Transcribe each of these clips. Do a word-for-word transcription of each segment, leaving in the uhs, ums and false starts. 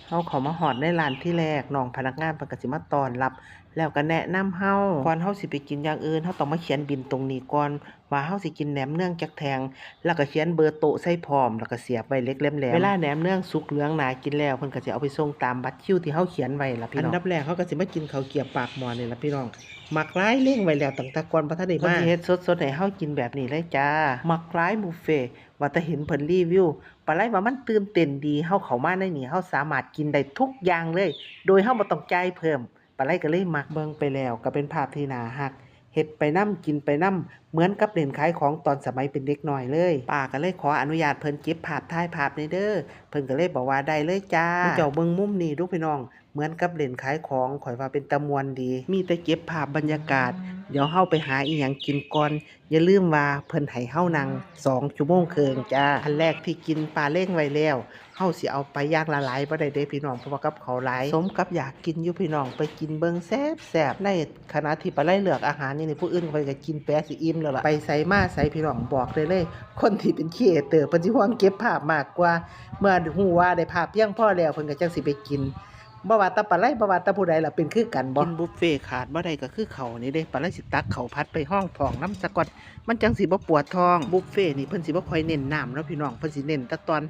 เฮาเข้ามาฮอดในร้านทีแรก น้องพนักงานเพิ่นก็สิมาต้อนรับ แล้วก็แนะนำเฮา ก่อนเฮาสิไปกินอย่างอื่น เฮาต้องมาเขียนบิลตรงนี้ก่อน ว่าเฮาสิกินแหนมเนืองจักแท่ง แล้วก็เขียนเบอร์โต๊ะใส่พร้อม แล้วก็เสียบไว้เหล็กแหลมๆ เวลาแหนมเนืองสุกเหลืองน่ากินแล้ว เพิ่นก็สิเอาไปส่งตามบัตรคิวที่เฮาเขียนไว้ล่ะพี่น้อง อันดับแรกเฮาก็สิมากินข้าวเกรี๊ยบปากหม้อนี่ล่ะพี่น้อง มักหลาย เล็งไว้แล้วตั้งแต่ก่อนบ่ทันได้มา เพิ่นสิเฮ็ดสดๆให้เฮากินแบบนี้เลยจ้า มักหลายบุฟเฟต์ ว่าแต่เห็นเพิ่นรีวิว ปาไลว่ามันตื่นเต้นดี เฮาเข้ามาในนี่ เฮาสามารถกินได้ทุกอย่างเลย โดยเฮาบ่ต้องจ่ายเพิ่ม ปาไลก็เลยมัก เบิ่งไปแล้วก็เป็นภาพที่น่าฮัก เฮ็ดไปนำ กินไปนำ เหมือนกับเล่นขายของตอนสมัยเป็นเด็กน้อยเลย ป้าก็เลยขออนุญาตเพิ่นเก็บภาพถ่ายภาพแหน่เด้อ เพิ่นก็เลยบอกว่า ได้เลยจ้า เจ้าเบิ่งมุมนี้ดูพี่น้อง เหมือนกับเล่นขายของ ข้อยว่าเป็นตาม่วนดี มีแต่เก็บภาพบรรยากาศ เดี๋ยวเฮาไปหาอิหยังกินก่อน อย่าลืมว่าเพิ่นให้เฮานั่งสองชั่วโมงครึ่งจ้า อันแรกที่กินป้าเล็งไว้แล้ว เฮาสิเอาไปอย่างละหลายบ่ได้เด้พี่น้อง เพราะว่ากับข้าวหลาย สมกับอยากกินอยู่พี่น้อง ไปกินเบิ่งแซ่บๆ ในขณะที่ปาไลเลือกอาหารอยู่นี่ ผู้อื่นเพิ่นก็กินแปะสิอิ่มแล้วล่ะ ไปไสมาไสพี่น้องบอกได้เลย คนที่เป็นครีเอเตอร์เพิ่นสิห่วงเก็บภาพมากกว่า เมื่อฮู้ว่าได้ภาพเพียงพอแล้ว เพิ่นก็จั่งสิไปกิน บ่ว่าแต่ปาไล บ่ว่าแต่ผู้ใดล่ะ เป็นคือกันบ่ กินบุฟเฟต์ขาดบ่ได้ก็คือข้าวนี่เด้ ปาไลสิตักข้าวผัดไปฮองท้องนำซะก่อน มันจั่งสิบ่ปวดท้อง บุฟเฟต์นี่เพิ่นสิบ่ค่อยเน้นน้ำเนาะพี่น้อง เพิ่นสิเน้นแต่ตอน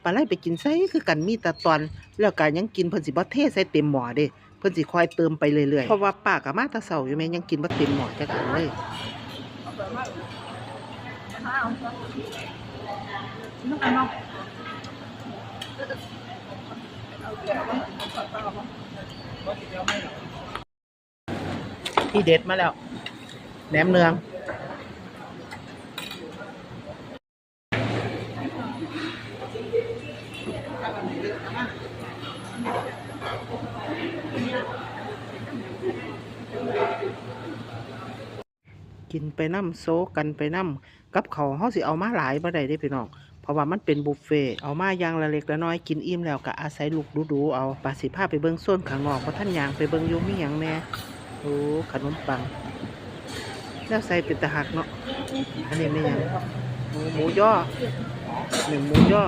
ปาไลไปกินไสคือกันมีแต่ตอน แล้วก็ยังกิน เพิ่นสิบ่เทใส่เต็มหม้อเด้ เพิ่นสิค่อยเติมไปเรื่อยๆ เพราะว่าป้าก็มาแต่เช้าอยู่แหม ยังกินบ่เต็มหม้อจักอันเลย ที่เด็ดมาแล้ว แหนมเนือง กินไปนำ โซกันไปนำ กับข้าวเฮาสิเอามาหลายบ่ได้เด้พี่น้อง เพราะว่ามันเป็นบุฟเฟต์ เอามาอย่างละเล็กละน้อย กินอิ่มแล้วก็อาศัยลุกดูๆเอา ป้าสิพาไปเบิ่งโซนข้างนอก บ่ทันย่างไปเบิ่งอยู่ มีหยังแหน่ โอ้ ขนมปัง แนวใส่เป็นตาฮักเนาะ อันนี้แม่นหยัง โอ้ หมูยอ แม่นหมูยอ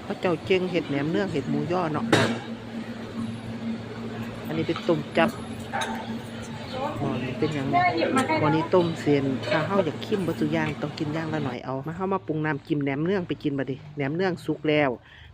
เขาเจ้าเก่งเฮ็ดแหนมเนือง เฮ็ดหมูยอเนาะ อันนี้เป็นต้มจั๊บ หม้อนี้เป็นหยังนี่ หม้อนี้ต้มเส้น ถ้าเฮาอยากคิมเบิดซุอย่าง ต้องกินอย่างละหน่อยเอา มา เฮามาปรุงน้ำจิ้มแหนมเนืองไปกินบัดนี้ แหนมเนืองสุกแล้ว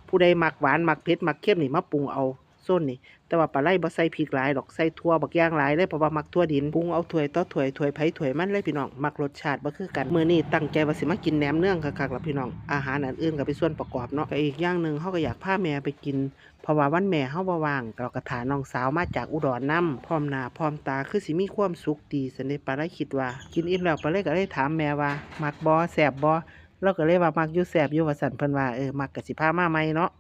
ผู้ใดมักหวาน มักเผ็ด มักเค็มนี่ มาปรุงเอา โซนนี้ แต่ว่าปาไลบ่ใส่พริกหลายดอก ใส่ถั่วบักอย่างหลายเลย เพราะว่ามักถั่วดิน ปรุงเอาถ้วยต่อถ้วย ถ้วยไผถ้วยมันเลยพี่น้อง มักรสชาติบ่คือกัน มื้อนี้ตั้งใจว่าสิมากินแหนมเนืองคักๆล่ะพี่น้อง อาหารอันอื่นก็เป็นส่วนประกอบเนาะ ก็อีกอย่างหนึ่ง เฮาก็อยากพาแม่ไปกิน เพราะว่าวันแม่เฮาบ่ว่าง เราก็ถ่าน้องสาวมาจากอุดรนำ พร้อมหน้าพร้อมตา คือสิมีความสุขดีซั้นเด้ ปาไลคิดว่า กินอิ่มแล้ว ปาไลก็เลยถามแม่ว่า มักบ่ แซ่บบ่ เราก็เลยว่า มักอยู่ แซ่บอยู่ ว่าซั้น เพิ่นว่า เออ มักก็สิพามาใหม่เนาะ